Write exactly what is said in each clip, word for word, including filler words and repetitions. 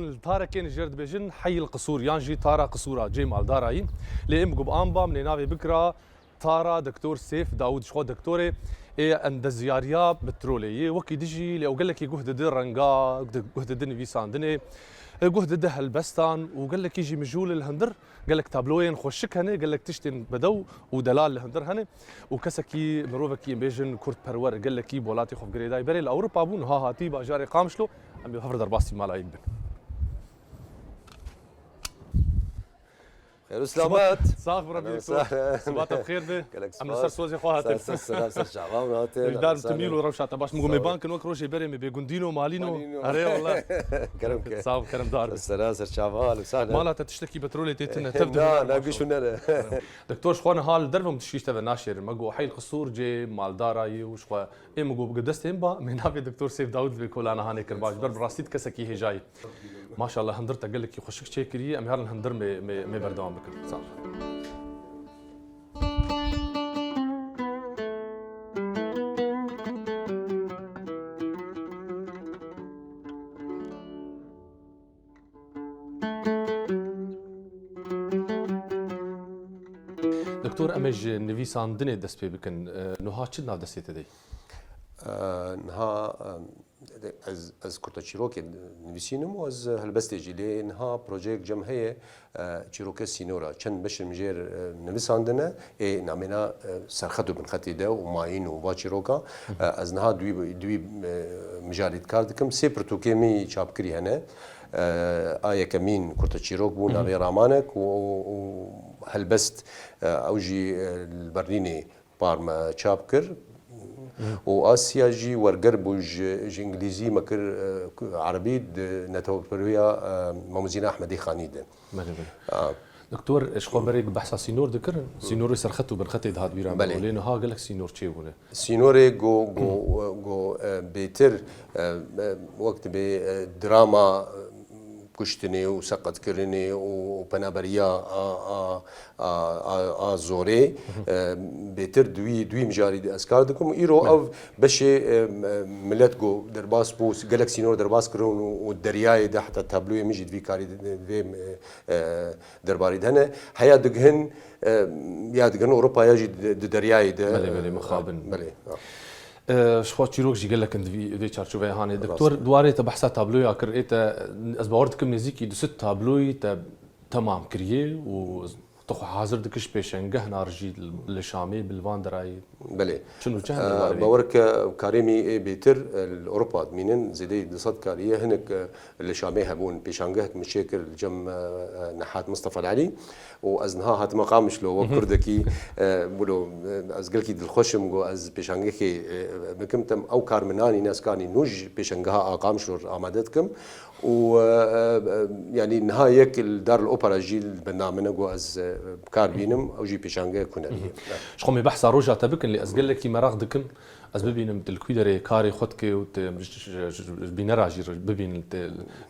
Li Tarekê nijêr dibêjin Heyil Qisûr yan jî Tara Qisûra cê maldarayî. Lê em gu bi an ba min ê navê bikira Tara Doktor Sêf Dawûd, ji xwe doktorê ê endezyariya petrolê yê. Wekî dijî lê ew gelekî guh didi renga, guh didi nivîsandinê, guh didi helbestan û gelekî jî mijûl li hundir. Gelek tabloyên xweşik hene, gelek tiştên bedew û delal li hundir hene û kesekî, mirovekî, em bêjin, kurdperwer, gelekî bi welatê xwe girêdayî. Berê li Ewropa bû, niha hatî bajarê Qamişlo, em ê bi hev re derbasî mala yê bibin. Xêr û selamet. Sax bi rebî. Sibata bi xêr be. Gelek spas. Em li ser sozê xwe hatin. Ser, ser, ser, ser çavan hatin. Hêjdar, timîl û rewşa te baş. Min got, mêban kin wek rojê berê me bêgundîn û malîn û. Malîn û. Erê wela. Kerem ke. Sax, kerem dar be. Sera ser çava, li sahne. Mala te tiştekî petrolê tê tune, tev. Na, na, giş û nere. Doktor, ji xwe niha li derve min tişkî ji te ve naşêrin. Me got, Heyl Qisûr cê maldara yî û ji xwe ê min got, bi destê min ba, me navê Doktor Seyf Dawud vê kolana hanê kir. Baş, ber bi rastî tu kesekî hêja yî. Maşallah, hundir te gelekî xweşik çêkirî, em herin hundir me, me, me berdewam bikin. Sağ ol. Doktor, em ê ji nivîsandinê dest pê bikin. E, nuha çi di nav destê te de ye? E, niha, e, ez, ez kurteçîrokê nivîsînim û ez helbestê jî, lê niha projeyek cem heye, e, çîroke sînor e. Çend beşên min jê re, e, nivîsandine, ê namêna, e, serxet û binxetê de û mayîn û va çîroka, e, ez niha duî, duî, e, mijarê dikar dikim. Sê pirtûkê min çapkirî hene. E, a yekemîn kurteçîrok bû, navê Ramanek û, û, û helbest, e, ew jî, e, li Berlînê par me çap kir. Û Asya jî werger bû ji, ji Îngilîzî me kir, e, Erebî di netewperwiya, e, Mamozîna Ehmedî Xanî de. Belê, belê. A. Doktor, ji xwe berê behsa sînor dikir, sînorê serxet û binxetê dihat bîra me. Belê. Lê niha gelek sînor çêbûne. Sînorê go, go, go, e, bêtir, e, e, wek dibê, e, drama, e, kuştinê û seqetkirinê û penaberiya a, a, a, a, a zorê, e, bêtir di wî, di wî mijarî de ez kar dikim. Îro ev beşê, e, e, milet go derbas bû, gelek sînor derbas kirin û, û deryayê de heta tabloyê min jî di vî karî de, de, vê, e, e, derbarî de hene. Heya digihin, e, ya digihin Ewropa ya jî di, di deryayê de. Belê, belê, mixabin. Belê, ha. E, ji xwe çîrok jî gelek in di vî, vê çarçoveyê hanê. Rast. Doktor, di warê te behsa tabloya kir, ê te, ez bawer dikim nêzîkî du sed tabloyî te temam kiriye û tu xwe hazir dikî ji pêşengeh nar jî li Şamê bi li van derayî. Belê. Çi nûçe hene li warê vê? Bawer ke karê min ê bêtir, e, li Ewropa dimînin, zêdeyî du sed karî ye. Hinek, e, li Şamê hebûn, pêşangehek min çêkir li cem, e, e, Nehat Mistefa Elî. Û ez niha hatime Qamişlo wek kurdekî, e, wilo, e, ez gelkî dilxweş im, got ez pêşangehekê, e, bikim, tem ew kar min anîne, ez kanî nû ji pêşangeha a Qamişlo re amade dikim. Û, e, e, e, yanî niha yek li dar li opera jî li benda min e, got ez, e, bi kar bînim, ew jî pêşangeha hunerî ye. Ji xwe me behsa roja te bikin, lê ez gelekî meraq dikim, ez bibînim tu li kwî derê karê xwe dikê û tu ji, ji, ji, ji bînera jî bibînin tu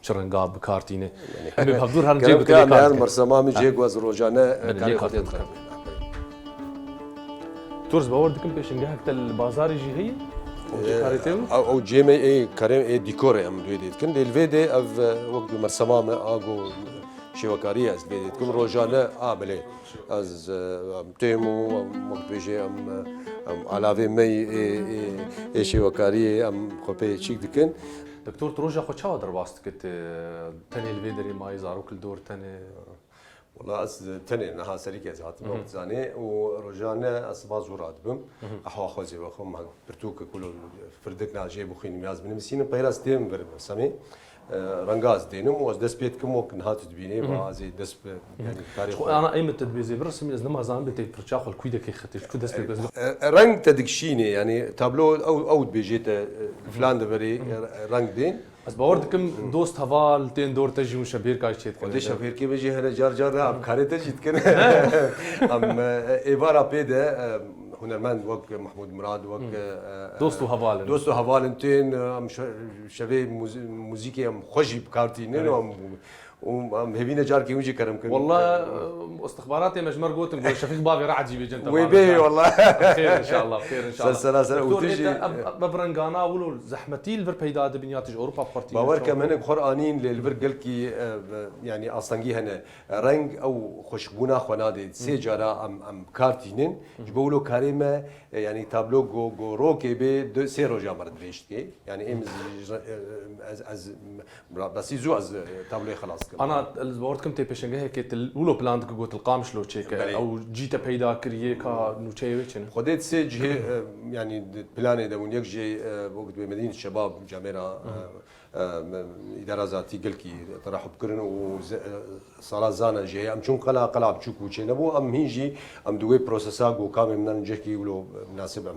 çi renga bi kar tîne. Em ê bi hevdûr herin cê Kerem ku tu lê kar dikî. Mersema min cê ku ez rojane, e, karê xwe tê dixim. Doktor, ez bawer dikim pêşengehek te li bazarê jî heye? Ew cê karê te? Ew, ew cê me ê karê, ê dîkorê em li wê dê dikin. Lê li vê dê ev, e, wek bi mersema me a go şêwekarî ye, ez li vê dê dikim. Rojane, a, belê. Ez, e, em têm û em, wek dibêje, em, e, em alavê me yî ê, ê, ê şêwekariyê em xwe pê çîk dikin. Doktor, tu roja xwe çawa derbas dikit? Tenê li vê derê mayî, zarok li dor tenê? Wela ez tenê niha serîkê ez hatim, wek dizanê, û rojane ez siba zû radibim. Qehwa xwe zê vexwim, pirtûkek wilo firdikna jê bixwînim ya ez binivîsînim, peyra ez têm vir Semê. E, renga ez dênim û ez dest pê dikim, wek niha tu dibînê, va ez ê dest bi, yanî karê xwe. Ana ê min tu dibê zê birisimî, ez nimazanim bê tê pirça xwe li kwî dekê xetê, ji ku dest pê bes. E, e, reng te dikişînê, yanî tablo ew, ew dibêjê te, e, filan deverê, e, reng dên. Ez bawer dikim dost heval tên dor te jî hûn şevbêrka jî çêdikin. Xwedê şevbêrkê me jî hene car car re em karê te jî dikin. Em, e, êvara pê de, e, hunermend wek Mehmûd Mirad, wek, e, e, dost û heval in. Dost û heval in tên, e, em şe-, şevê muz-, muzîkê em xwe jî bi kar tînin û em Û em hêvî ne carkê hûn jî kerem kin. Wallah, e, istixbaratê me ji me re gotin, got Şefîq bavê re ecîbê cin. Wê bê, wallah. Xêr inşallah, xêr inşallah. Ser sera ser, û Doktor, tu ê jî te ev, ev rengana wilo zehmetî li vir peyda dibin ya tu ji Ewropa bi xwe tîne? Bawer ke, em hinek xwe anîn, lê li vir gelkî, e, yanî astengî hene. Reng ew xweşikbûna xwe nadê. Sê cara em, em kar tînin. Ji bo wilo karê me, e, yanî tablo go, go rokê bê, du, sê roja me re dirêj dike. Yanî em ji, ji, e, ez, ez, Bra-, besî zû ez, e, tabloyê xelas dikim. Ana, ez bawer dikim tê pêşengehekê tu wilo plan dikî got li Qamişlo çêke. Belê. Ew cî te peyda kiriye ka nûçeyê wê çi ne? Xwedê di sê cihê, e, yanî di planê de bûn, yek jê, e, bo gidibê Medînet Şebab camêra, e, e, me-, îdara zatî gelkî terehub kirin û ze-, e, sala zana jê heye. Em çûn qela, qela biçûk û çê nebû. Em hîn jî em di wê prosesa ku kamê min cihkî wilo, e, munasib em.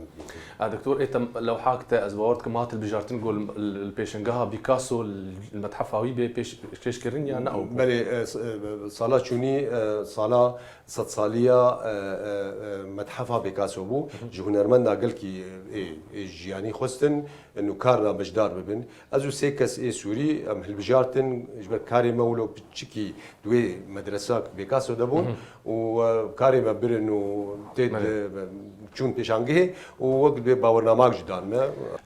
A, doktor, ê te lewhak te, ez bawer dikim, hat hilbijartin ku li, li, li pêşengeha Picasso, li, li methefa wî bê pêş, pêşkirin ya ne ew bû? Belê, e, s-, e, sala çûnî, e, sala sedsaliya, e, e, e, methefa Picasso bû. Ji hunermenda gelkî, e, ê, ê jiyanî xwestin, nûkar re beşdar bibin. Ez û sê kes ê Sûrî em hilbijartin, ji ber karê me wilo piçikî di wê medresa Picasso de bûn û, e, karê me birin û tê Belê. de, çûn pêşangehê û wek bê bawernamak jî dan me.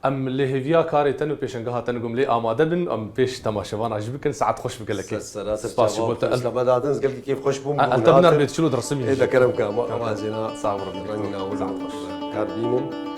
Em lê hêviya karê te û pêşengeha te, gom lê amade bin, em pêş temaşevana jî bikin, saet xweş bi gelekê. Ser sera ser Spas ji çava bo te. Îslam'a dadin, ez gelkî kêf xweş bûm. El te binar bê çilo dersimî. Ê de kerem ka, ma, ma zêna Sağ ol, Rabbi. Rengina wilo. Saet xweş. Kar bînin.